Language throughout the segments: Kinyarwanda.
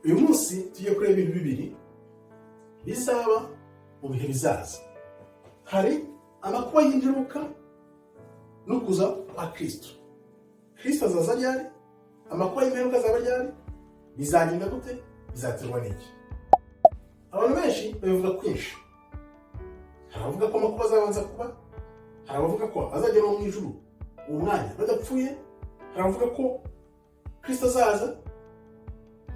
Uyu munsi tugiye kureba ibintu bibiri bizaba mu bihe bizaza. Hari amakuba y'imperuka no kuza kwa Kristo. Kristo azaza ryari? Amakuba y'imperuka azaba ryari? Bizagenda gute? Bizaterwa n'iki? Abantu benshi babivuga kwinshi. Hari abavuga ko amakuba azabanza kuba, hari abavuga ko azagera mu ijuru uwo mwanya badapfuye, hari abavuga ko Kristo azaza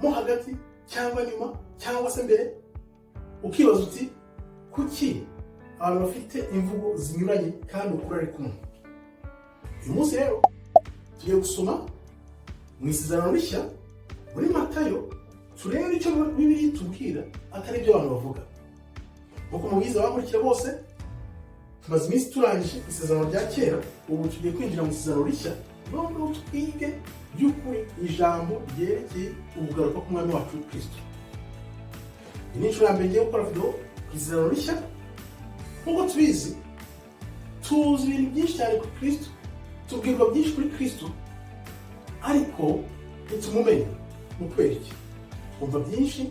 mo hagati cyangwa nyuma cyangwa se mbere. Ukibaza uti: "Kuki abantu bafite imvugo zinyuranye kandi ukuri ari kumwe?" Uyu munsi rero tugiye gusoma mu Isezerano Rishya muri Matayo, turebe icyo Bibiliya itubwira, atari ibyo abantu bavuga. Nk'uko mubizi, abankurikira bose, tumaze iminsi turangije Isezerano rya Kera, ubu tugiye kwinjira mu Isezerano Rishya, noneho twige by'ukuri ijambo ryerekeye ukugaruka k'Umwami wacu Kristo. Iyi ni inshuro ya mbere ngiye gukora video ku Isezerano Rishya. Nk'uko tubizi, tuzi ibintu byinshi cyane kuri Kristo, tubwirwa byinshi kuri Kristo, ariko ntitumumenye. Ni ukubera iki? Twumva byinshi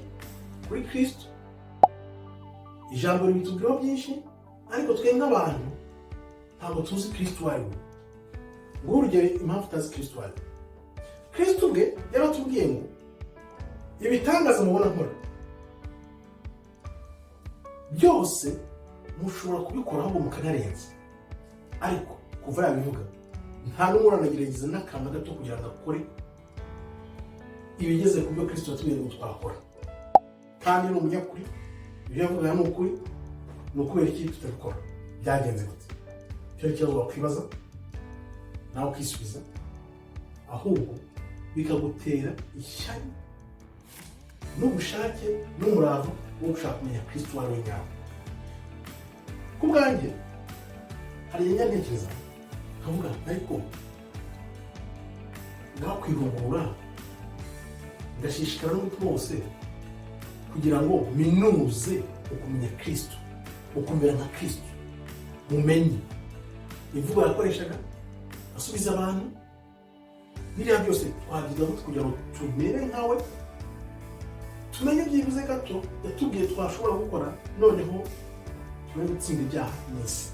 kuri Kristo, ijambo ribitubwiraho byinshi, ariko twe nk'abantu ntabwo tuzi Kristo uwo ari we. Nguhe urugero impamvu utazi Kristo uwo ari we. Kristo ubwe yaratubwiye ngo: "Ibitangaza mubona nkora byose mushobora kubikora, ahubwo mukanarenza." Ariko kuva yabivuga, nta n'umwe uranagerageza n'akantu gato kugira ngo akore ibigeze ku byo Kristo yatubwiye ngo twakora. Kandi ni umunyakuri, ibyo yavuga ni ukuri. Ni ukubera iki tutabikora? Byagenze gute? Icyo ni ikibazo wakwibaza nawe ukisubiza, ahubwo bikagutera ishyari n'ubushake n'umurava wo gushaka kumenya Kristo uwo ari we nyawe. Ku bwanjye, hari igihe njya ntekereza nkavuga: "Ariko ngakwihugura, ngashishikara n'umutima wose kugira ngo minuze ukumenya Kristo, ukumera nka Kristo, mumenye imvugo yakoreshaga asubiza abantu, biriya byose twabyiga gute kugira ngo tumere nkawe, tumenye byibuze gato yatubwiye twashobora gukora, noneho tubone gutsinda ibyaha n'isi?"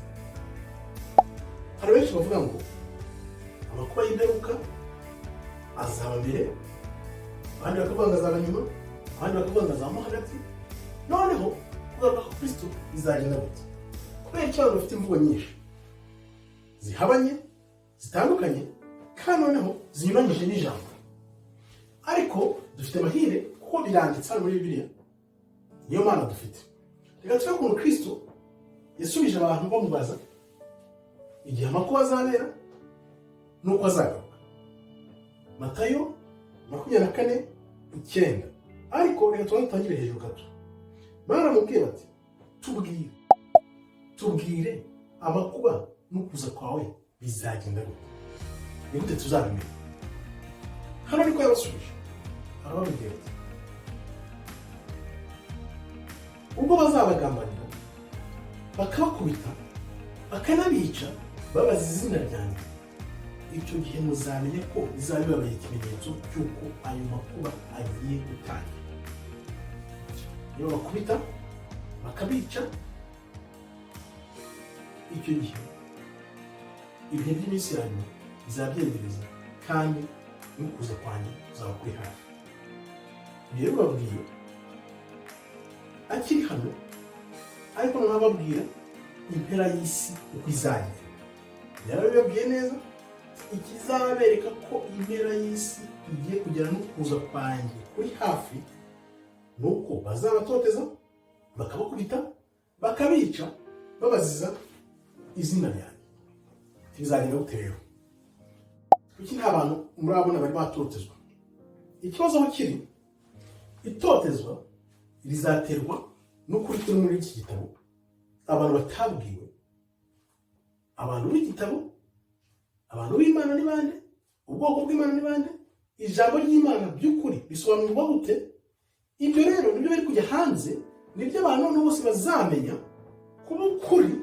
Hari benshi bavuga ngo amakuba y'imperuka azaba mbere, abandi bakavuga ngo azaba nyuma, abandi bakavuga ngo azaba mo hagati. Noneho kugaruka kwa Kristo bizagenda gute? Kubera icyo abantu bafite imvugo nyinshi zihabanye, zitandukanye, kandi noneho zinyuranyije n'ijambo? Ariko dufite amahire kuko biranditse hano muri Bibiliya, niyo mana dufite. Reka turebe ukuntu Kristo yasubije abantu bamubaza igihe amakuba azabera n'uko azagaruka. Matayo 24:9. Ariko reka tubanze dutangire hejuru gato. Baramubwiye bati: "Tubwire, tubwire, amakuba n'ukuza kwawe bizagenda gute? Ni gute tuzabimenya?" Hano ariko yabasubije, arababwira ati: "Ubwo bazabagambanira, bakabakubita, bakanabica babaza izina ryanjye, icyo gihe muzamenye ko bizaba bibabaye ikimenyetso cy'uko ayo makuba agiye gutangira." Iyo bakubita bakabica, icyo gihe ibihe by'iminsi ya nyuma bizaba byegereza, kandi n'ukuza kwanjye kuzaba kuri hafi. Ibyo rero babwiye akiri hano, ariko noneho ababwira impera y'isi uko izagenda. Yarabibabwiye neza: "Ikizabereka ko impera y'isi igiye kugera no kuza kwanjye kuri hafi ni uko bazabatoteza, bakabakubita, bakabica, babaziza izina ryanjye." Bizagenda gute rero? Kuki nta bantu murabona bari batotezwa? Ikibazo aho kiri, itotezwa rizaterwa n'ukuri kuri muri iki gitabo abantu batabwiwe. Abantu b'igitabo, abantu b'Imana ni bande? Ubwoko bw'Imana ni bande? Ijambo ry'Imana by'ukuri risobanurwa gute? Ibyo rero nibyo biri kujya hanze, nibyo abantu noneho bose bazamenya kuba ukuri,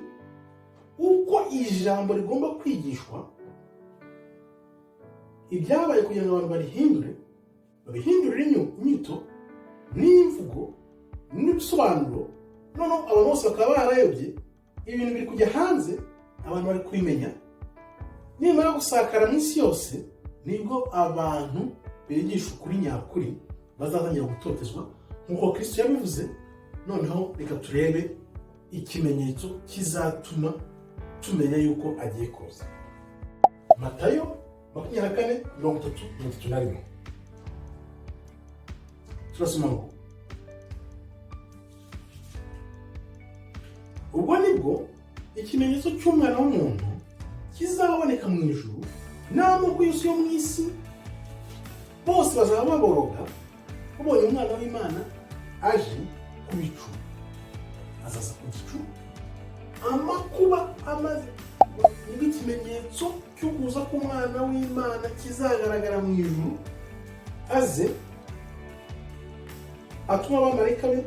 uko ijambo rigomba kwigishwa. Ibyabaye kugira ngo abantu barihindure, babihindurire inyito. N'imvugo n'ibisobanuro, noneho abantu bose bakaba barayobye. Ibintu biri kujya hanze, abantu bari kubimenya. Nimara gusakara mu isi yose, nibwo abantu bigisha ukuri nyakuri bazatangira gutotezwa nk'uko Kristo yabivuze. Noneho reka turebe ikimenyetso kizatuma tumenya yuko agiye kuza. Matayo 24, 30, 31, turasoma ngo: "Ubwo nibwo ikimenyetso cy'Umwana w'umuntu kizaboneka mu ijuru, n'amoko yose yo mu isi bose bazaba baboroga babonye Umwana w'Imana aje ku bicu." Azaza ku gicu. Amakuba amaze, nibwo ikimenyetso cyo kuza k'Umwana w'Imana kizagaragara mu ijuru, aze atuma abamarayika be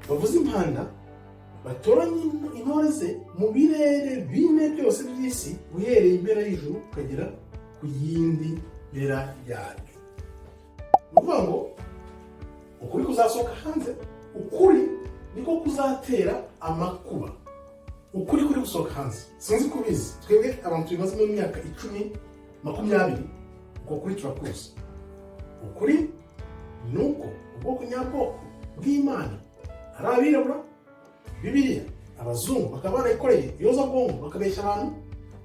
bavuze impanda, batoranye intore ze mu birere bine byose by'isi, uhereye impera y'ijuru ukagera ku yindi mpera yaryo. Ni ukuvuga ngo ukuri kuzasohoka hanze, ukuri niko kuzatera amakuba. Ukuri kuri gusohoka hanze, sinzi ko ubizi. Twebwe abantu tubimazemo imyaka 10, 20, uko kuri turakuzi. Ukuri ni uko ubwoko nyabwoko bw'Imana ari abirabura. Bibiliya abazungu bakaba barayikoreye iyozabwonko, bakabeshya abantu.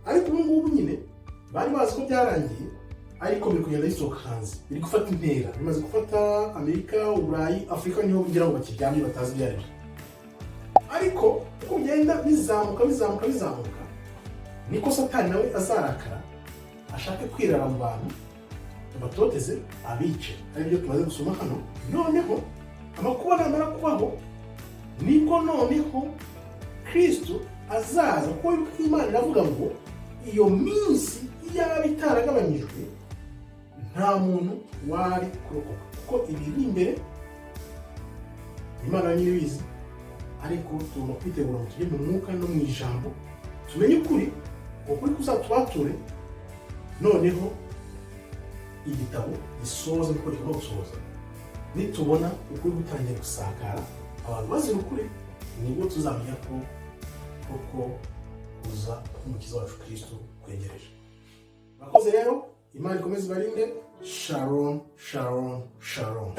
Ariko ubu ngubu nyine bari bazi ko byarangiye, ariko biri kugenda bisohoka hanze, biri gufata intera. Bimaze gufata Amerika, Uburayi, Afurika niho kugira ngo bakiryamye batazi ibyo ari byo. Ariko uko bigenda bizamuka, bizamuka, bizamuka, niko Satani nawe azarakara, ashake kwirara mu bantu, abatoteze, abice, aribyo tumaze gusoma hano. Noneho amakuba namara kubaho, nibwo noneho Kristo azaza, kuko wibuka ko Imana iravuga ngo iyo minsi iyaba itaragabanyijwe nta muntu wari kurokoka, kuko ibiri imbere Imana nyine ibizi. Ariko tugomba kwitegura ngo tujye mu mwuka no mu ijambo, tumenye ukuri, ukuri kuzatubature. Noneho igitabo gisoza niko kigomba gusohoza. Nitubona ukuri gutangiye gusakara, abantu bazira ukuri, nibwo tuzamenya ko koko kuza k'Umukiza wacu Kristo kwegereje. Murakoze rero, Imana ikomeze ibarinde. Shalom, shalom, shalom.